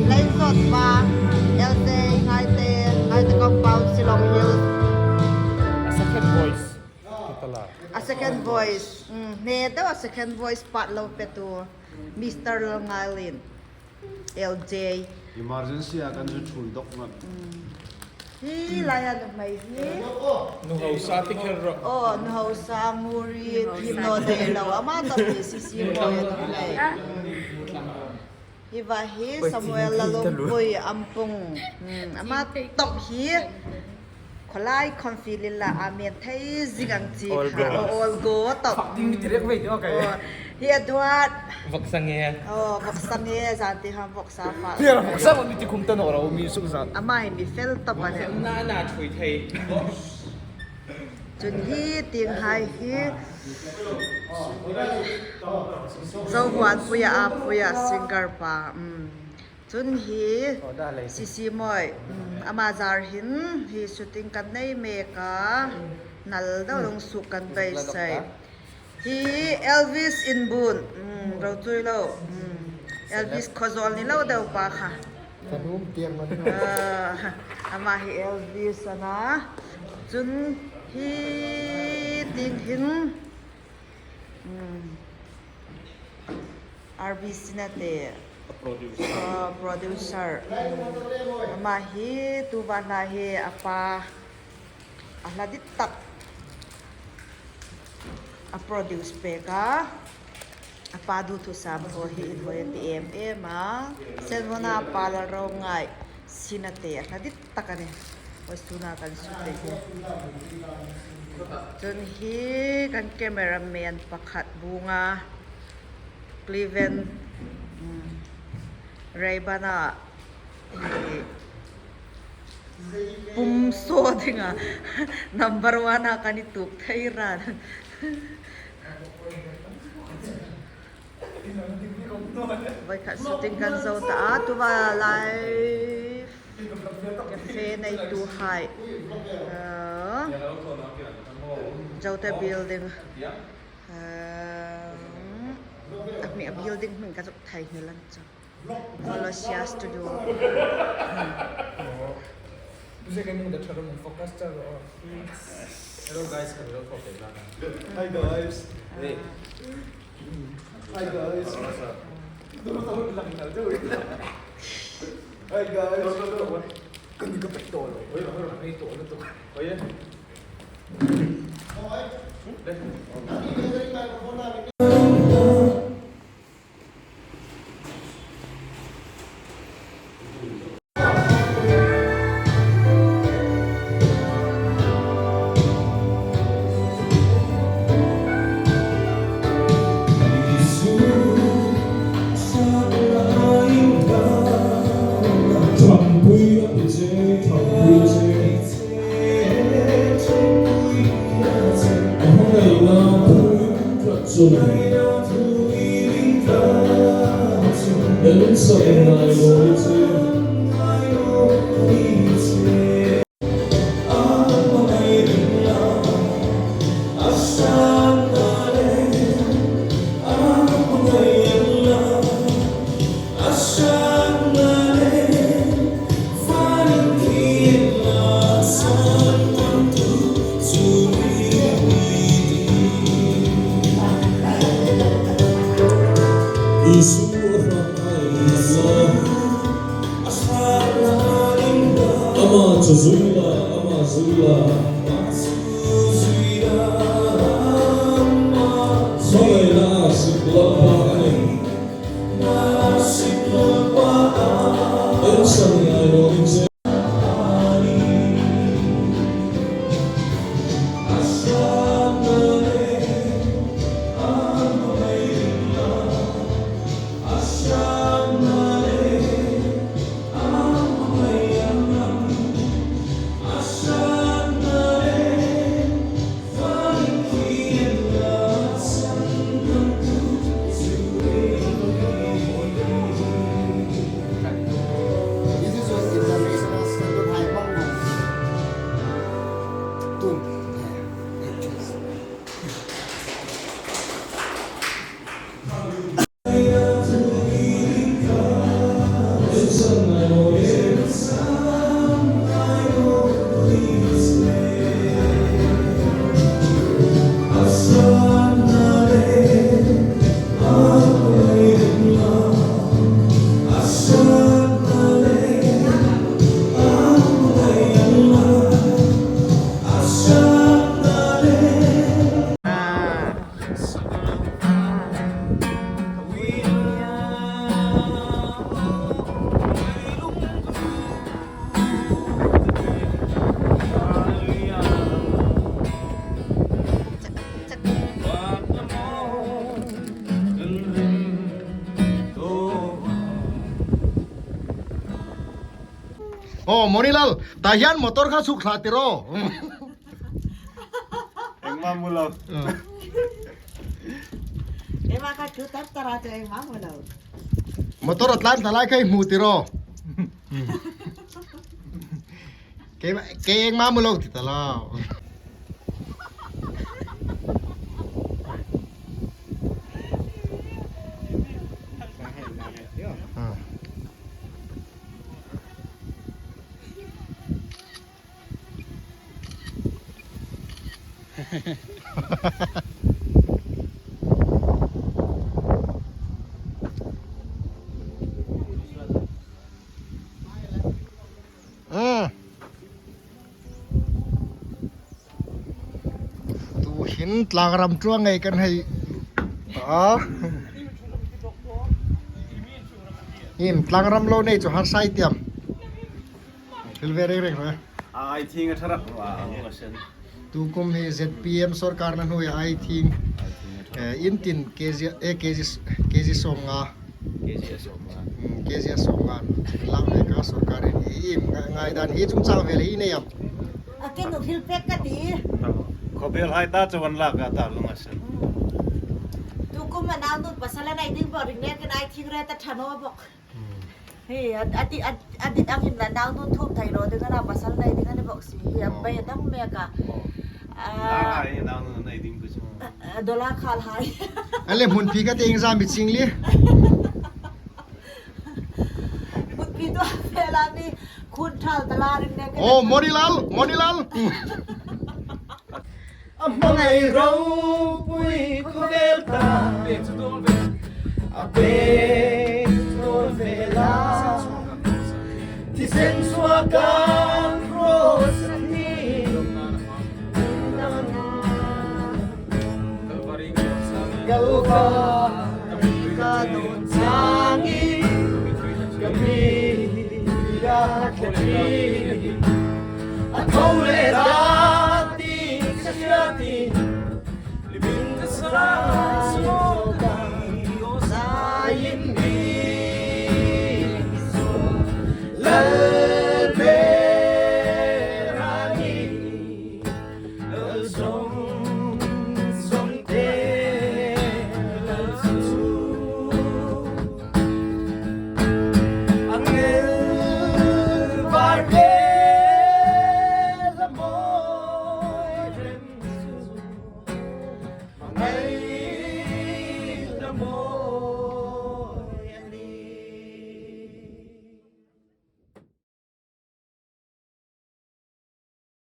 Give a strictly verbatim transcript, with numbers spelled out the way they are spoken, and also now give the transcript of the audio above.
Lainzawt pa, L J, Ngaite, Ngaite compound, Shillong Hills. A second voice. A second voice. Mm, hne deu a second voice part lo petu. Mister Lalngailien. L J. Emergency a kan zu thui dok ngat. Hi laia nuhmei hi. Nu hausa ti kher ro. Oh, nu hausa muri ti no de lo. Ama ta pi sisi mo ya nuhmei. Hi va hi Samuel Lalungpui Ampung. Hmm, ama tok hi. Khawlai khawm fiel inla, a men thei zing ang chi kha. All go top. Ding mi ti rek vei deu kai. Oh, hi Edward. Voksa nge. Oh, voksa nge, zan ti ham voksa fa. Hi a voksa mi ti khum ta naw ro mi suk zan. Ama hi mi fel top a nih. Na na thui thei. Chun hi tieng hai hi. Zohuanpuia, apuia, singer pa. Mm. Chun hi Sisi Moi, mm, ama zar hin hi shooting kan nei mek a, nal deu lung suk kan beisei. Hi Elvis Inbun, mm, ro chui lo, mm, Elvis Khawzawl ni lo deu pa kha. Kan um tiang man. Ah, ama hi Elvis a na. Chun hi tieng hin, mm, R B Sinate. A producer. A producer. Ama hi tu va hla hi a pa a hla dit tak a produce pek a. A pa du thusam kha hi inhawi a ti em em a. Senvona pa Lalrongai Sinate a hla dit tak a nih. Voice tu na kan suk te hi. Chun hi kan cameraman pakhat Bunga Cleven, mm, Ray-Ban-a hi pum saw dinga number one a kan i tuok thei ran. Voi khat shooting kan zo ta a, tu va live cafe nei tu hai. Ah, Zote Building. Ah, a mi a building hming ka zuk thei hni lan chu. Colosia Studio. Hello guys, hello. Hi guys. Hey. Hi guys. Hi guys. Kan ka pek to lo. Oi, oi, oi, to lo to. Oi. Ama chu zui la, ama zui la. Aw, Monilal, ta hian motor kha suk thla ti ro. Engmah hmu lo. Ema ka chu tat tara chu engmah hmu lo. Motor a tlan ta lai kha i hmu ti ro. Kei, kei engmah hmu lo ti ta lo. Tuhin tlangram ṭuan ngei kan hei. A. Nim tlangram lo nei chu harsa i tiam. Thil ve reng reng rawh. Ai thing a ṭha rak ro a, a sen. Tukum hi Z P M sorkar na hnuoia ai thing. Ai thing a ṭha rak. Eh, in tin K G, eh, K G, K G sawmnga. K G a sawmnga. Hmm, K G a sawmnga. Lang ve ka sorkar in i im nga-, ngai dan hi chungchang vel hi nei am. A ke nu thil pek ka ti. Khawbel hai ta chuan lak a ta lung a sen. Tukum a nau nun pasal a nei ding bawk ring nen kan ai thing re ta ṭha naw bawk. Hi, a, a ti, a, a dit angin la nau nun thum thei lo ding a na pasal nei ding a ni bawk si. Hi, a bai a dang mek a. A, a, a, nau nun nei ding ku chu. A, a, dola khal hai. A le hmun phi ka te ing za mi ching li. Hmun phi tu a fe la mi khun thal ta la ring ne ke. Oh, Monilal, Monilal. A hmangai ropui khawvel ta a pek dawn ve la. Thisen suak kan cross ni Kalvari ka dawn changin ka mi a thla ti. A tho le ra ti ka hria ti. Limin ka sa so ka mi o sa in mi so. Lal be rani. Lal zong zong te lal su. Angel var te la moi rem su. Angel la moi.